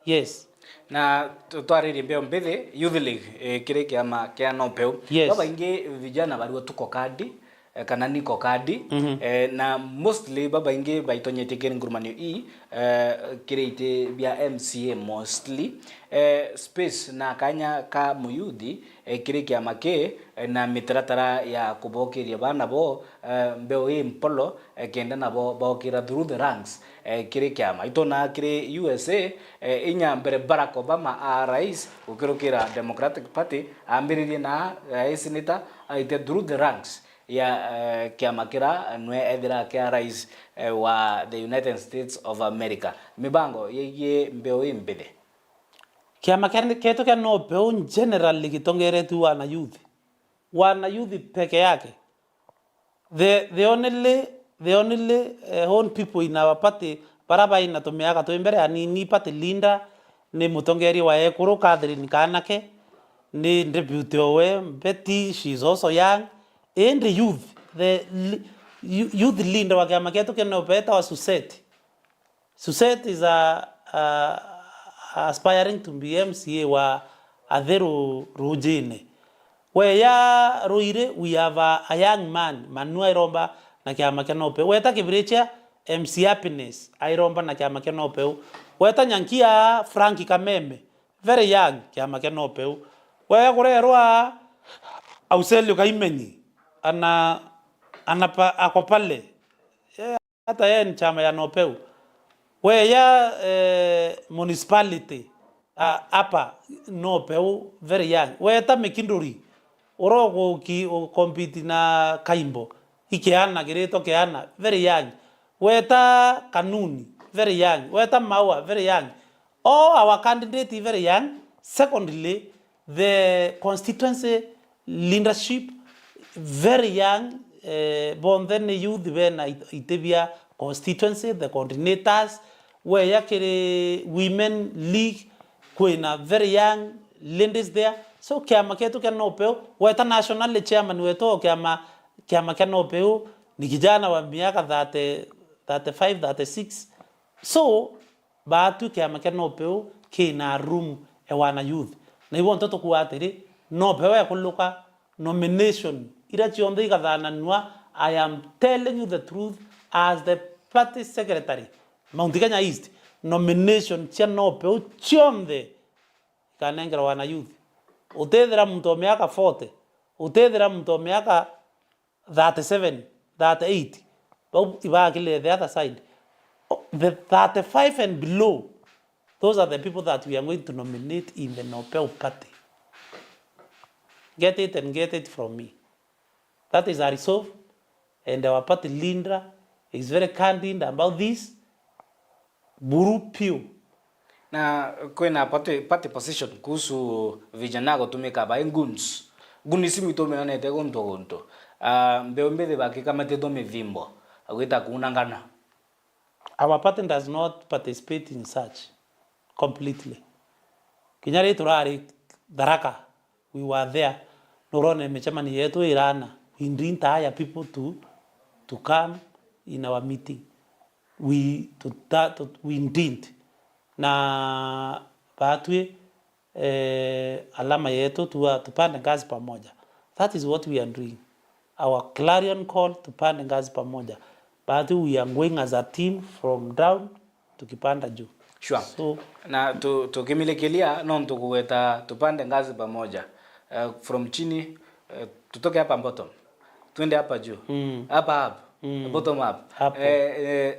Yes. Na tu-, twaririe mbeo mbithi, Youth League, eh, kiri kiama kia Nobel. Yes. Babaingi vijana barua tuko kadi, eh, kana niko kadi, mhm, eh, na mostly babaingi baitonyetie kiri ngurumanio ii, eh, kiri iti bia M C A mostly, eh, space na kanya ka muyuthi, eh, kiri kiama ki, eh, na mitaratara ya kubokiria bana bo, eh, mbeo ii mpolo, eh, kenda nabo baokira through the ranks, eh, kiri kiama. Itona kiri U S A, eh, inya mbere Barack Obama a rais, gukirukira Democratic Party, ambiririe na, eh, senator, aite through the ranks ya, eh, kiama kira nwe ethira kia rais, eh, wa the United States of America. Mibango yegie mbeo ii mbithi. Kiama kia, kietu kia Nobel generally gitongeretue wana youth. Wana youth peke yake. The, the only, the only, eh, old people in our party, bara baina tumiaka twi mbere anini, party leader, ni mutongeria wa ekuru Catherine Kanake, ni deputy owe Betty, she is also young. Indi youth, the li-, you-, youth leader wa kiama kietu kia Nobel etawa Suset. Suset is a, a, aspiring to be M C A wa Athiru Rujine. Weya Ruiri, we have a, a young man, Manu airomba na kiama kia Nopeu. Weta Kibirichia, M C Happiness airomba na kiama kia Nopeu. Weta Nyankia, Frank Kameme, very young, kiama kia Nopeu. Weya kurerwa Auselio Kaimenyi, ana, ana pa, ako pale. Hata yeye ni chama ya Nopeu. Weya, eh, municipality, ah, hapa Nopeu, very young. Weta Mikinduri, urogo ki, u compete na Kaimbo. Ikiana, kirito kiana, very young. Weta Kanuni, very young. Weta Maua, very young. All our candidate very young. Secondly, the constituency leadership very young, eh, bonthe ni youth bena it-, iti bia constituency, the coordinators, weya kiri women league, kwina very young ladies there. So kiama kietu kia Nopeu, weta national chairman wetu o kiama, kiama kia Nopeu ni kijana wa miaka thirty, thirty-five, thirty-six. So, baatwi kiama kia Nopeu kina room e wana youth. Na ibo nto tukuuga atiri, Nopeu ekuluka nomination iria cionthe igathananua, I am telling you the truth as the party secretary, Mount Kenya East, nomination cia Nopeu cionthe ikanengerwa wana youth. Utithira muntu o miaka forty, utithira muntu o miaka thirty-seven, thirty-eight, bau ibakile the other side. O, the thirty-five and below, those are the people that we are going to nominate in the Nopeu party. Get it and get it from me. That is a resolve, and our party leader is very candid about this. Buru piu. Na kwina party, party position kuhusu vijana gutumika by goons. Goons ici mwitu umenanete guntu guntu. Ah, mbeu mbithi bakikamatitwe mithimbo, gwita kuunangana. Our party does not participate in such completely. Kinya ri turari Tharaka, we were there. Nurone micemanio yetu irana. We didn't hire people to, to come in our meeting. We, to, to, we didn't. Na batwi, eh, alama yetu tuwa, tupande ngazi pamoja. That is what we are doing. Our clarion call, tupande ngazi pamoja. Batwi, we are going as a team from down tukipanda juu. Sure. So, na tu-, tukimilikilia, nontu kugweta tupande ngazi pamoja. Eh, from chini, eh, tutoke hapa bottom. Twende hapa juu. Mm. Hapa up. Mm. Bottom up. Hapo. Eh, eh, eh,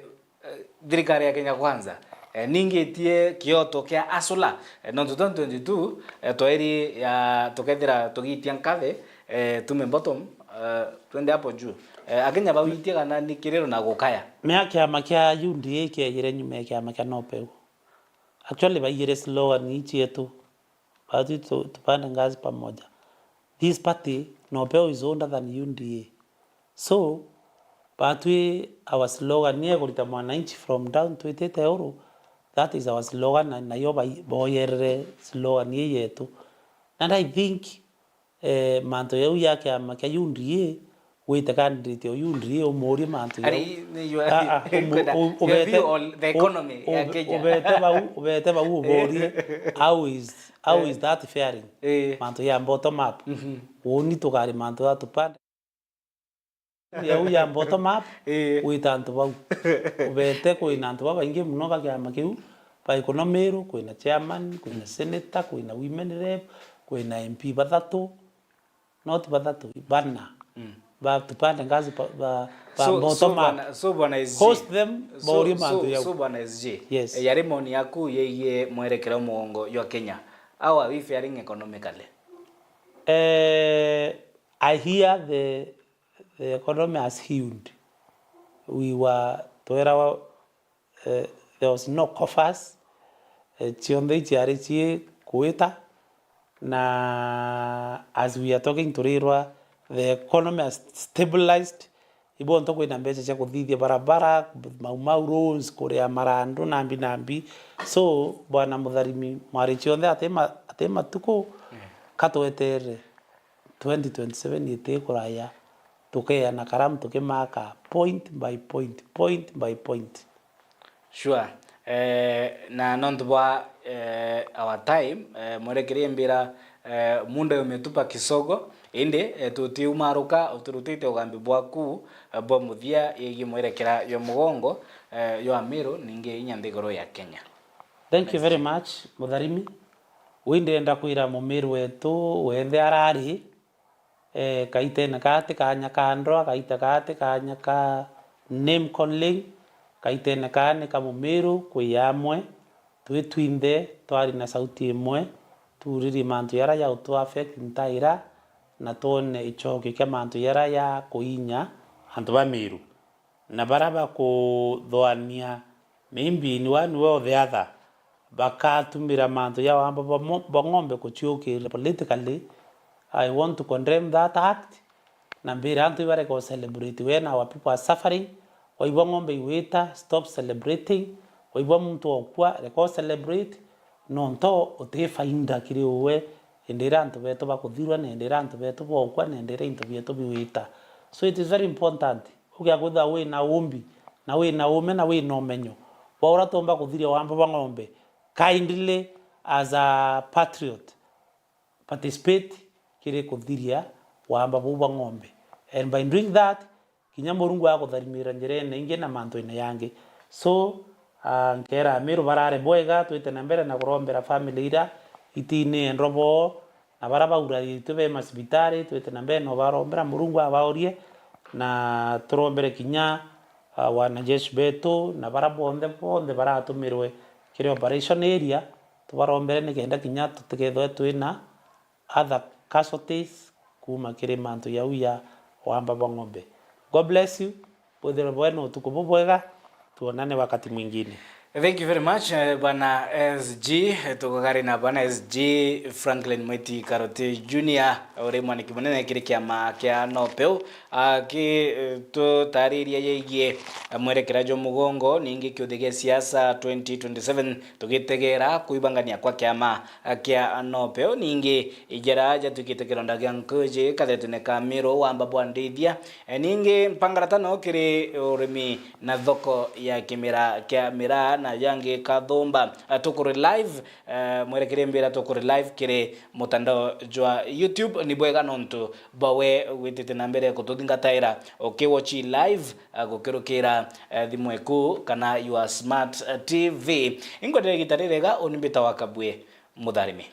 thirikari ya Kenya Kwanza, eh, ningitie kioto kia asula, eh, nontu twenty twenty-two, eh, twairi ya tukethira tugiitia nkathi, eh, tume bottom, eh, twende hapo juu. Eh, Akenya bawitie kana ni kiriro na gukaya. Mea kiama kia U D A kiejire nyuma ya kiama kia Nopeu. Actually, baiyire slogan ii cietu, batwi tu-, tupande ngazi pamoja. This party, Nopeu is older than U D A. So, batwi our slogan ni ekurita mwananchi from down twitite uru. That is our slogan, na, na yo bai-, boyerere slogan ii yetu. And I think, eh, mantu yau ya kiama kia U D A, wite candidate o U D A, umurie mantu yau. Ari, ni you are, ah, ah, umu-, kwenda u-, your ubete, view on the u-, economy ya ube-, Kenya. Ubete bau, ubete bau uborie, how is, how is that faring? Eh. Mantu ya bottom up. Mhm. Uuni tukari mantu ya tupande. Yau ya bottom up, eh, gwita antu bau. Ubete kwina antu babaingi muno ba kiama kiu, ba economy ru, kwina chairman, kwina senator, kwina women rep, kwina M P bathatu, not bathatu, bana. Mm. Ba tupande ngazi ba, ba, ba so, bottom so up. Bwana, so bwana S J. Host them, so, baurie mantu so, yau. So bwana S J, yes, eh, yari maoni yaku yegie mwerekero mugongo jwa Kenya. How are we faring economically? Eh, I hear the, the economy has healed. We were, twerawa, eh, there was no coffers, eh, cionthe iciari cii kuita, na as we are talking turirwa the economy has stabilized, ibo nto kwina mbeca cia kuthithia barabara, maumau roads, kuria marandu, nambi nambi. So, bwana Mutharimi, mwari cionthe ati ma-, ati matuku, mm, katweterere. Twenty twenty-seven iti kuraya, tukeana karamu tukimaka point by point, point by point. Sure. Eh, na nontu bwa, eh, our time, eh, mwerekerie mbira, eh, muda umetupa kisogo, indi, eh, tutiumaruka, uturutite ugambi bwaku, eh, bwa muthia yegii mwerekera jwa mugongo, eh, jwa Miru, ningi inya nthiguru ya Kenya. Thank you very much, Mutharimi. Wi ndenda kwira Mumiru wetu wenthe arari, eh, kaitene kaa ti kanya ka ndwa, kaita kaa ti kanya ka name calling, kaitene kaa ni ka Mumiru kwi amwe, twi twinthe twari na sauti imwe, tuuririe mantu jaria jautu affect ntaira, na twone icookio kia mantu jaria ja kuinya antu ba Miru. Na baria bakuthoania, maybe in one way or the other, bakatumira mantu ja wamba bwa mo-, bwa ng'ombe kuciukirira politically, I want to condemn that act, na mbire antu ibareka u celebrate when our people are suffering. Waigua ng'ombe igwita, stop celebrating. Waigua muntu okua, reka u celebrate. Nontu uti faida kiri uwe, indi ira antu betu bakuthirwa, na indi ira antu betu bokua, na indi ira into bietu bigwita. So it is very important. Ugia kwithirwa wina umbi, na wina ume, na wina umenyo bwa uria tuumba kuthiria wamba bwa ng'ombe. Kindly, as a patriot, participate kiri kuthiria wamba buu bwa ng'ombe. And by doing that, kinya Murungu agakutharimira njirene ingi na mantuine yangi. So, ah, nkeera Amiru barare bwega, twite na mbere na kurombera family ira itini endwa boo, na baria bauraritue be macibitari, twite na mbere na ubarombera, Murungu abaorie, na turombere kinya, ah, wanajeshi betu, na baria bonthe, bonthe baratumirwe kiri operation area, tubarombere nikenda kinya tutikethwe twina other casualties kuuma kiri mantu jau ja wamba bwa ng'ombe. God bless you. Bwithirwe bwina utuku bubwega, tuonane wakati mwingine. Thank you very much, eh, bwana S G. Eh, tugagari na bwana S G Franklin Mwiti Karoti Junior, uri mwaniki munene kiri kiama kia NOPEU, aki, eh, tutariria yegie, eh, mwerekera jwa mugongo, ningi kiuthi gia siasa twenty twenty-seven, tugitegera kuibangania kwa kiama, eh, kia NOPEU, ningi ijara jatwikite kironda gia nkuji kathetune ka Miru wamba bwa ndithia. E, ningi mpangaratano kiri urimi na thoko ya kimira kia miraa na jangi kathumba. E, tukuri live, e, mwerekerie mbira tukuri live kiri mutandao jwa YouTube. Ni bwega nontu bwa we witite na mbere kututhingataira ukiwatch live, e, gukirukira, e, thimu eku kana your smart, e, T V. Ingwendere gita rirega, uni mbita wa Kabwe Mutharimi.